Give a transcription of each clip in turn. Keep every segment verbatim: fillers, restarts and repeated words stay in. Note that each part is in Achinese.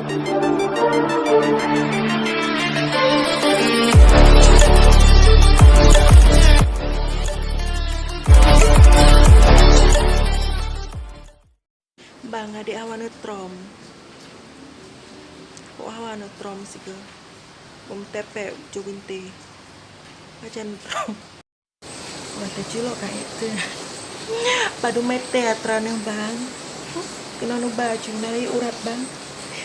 Bang, adék hawa neutrom. Kok hawa neutrom sigoe? Bom tepek ujoe bintéh. Pajan neutrom. Wah, teuculok ka ék teuh. Padum mètè atra neuh, Bang. Keunoe neuba cuma rayeuk urat, Bang.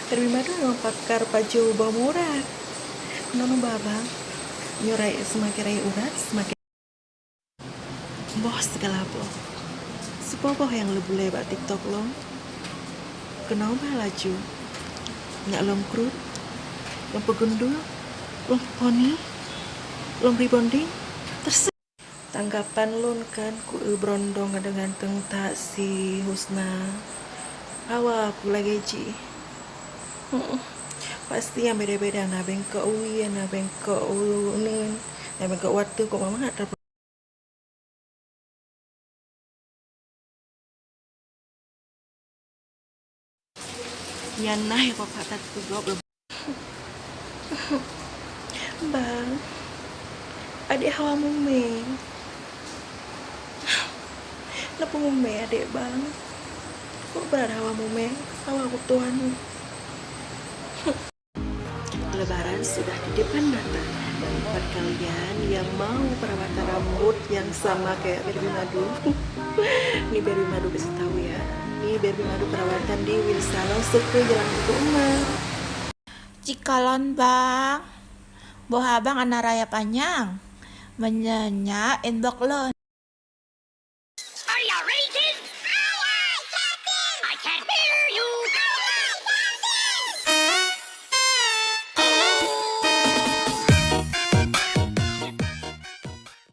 Tapi madu nyang pakar pajoh boh urat. Keunoe neuba, Bang. Nyoe rayeuk seumaken rayeuk urat, seumaken boh sigala boh. Sipoh boh nyang leubulée bak TikTok lom. Keunoe ba laju. Nyak lom krut, lom peugundul, lom poni, lom rebonding, terse- Tanggapan lôn kan ku eu brondong ganteng-ganteng that si Husna. Hawa ku lagée jih. Pasti nyang beda-beda, na bengkok wie, na bengkok uneuen, na bengkok watée kok mama. Nyan na nyang papa that keu gob lom. Bang, adék hawa mumeng. Neupeu mumeng adék, Bang. Kok brat hawa mumeng, hawa kutoe aneuk. Lebaran sudah di depan mata, dan buat kalian yang mau perawatan rambut yang sama kayak Barbie Madu, ni Barbie Madu kasih tahu ya, ni Barbie Madu perawatan di Will Salon, Seukeu Jalan Teuku Umar. Cikalon bang, boh abang ana raya panyang, meunyoe nyak inbox lôn.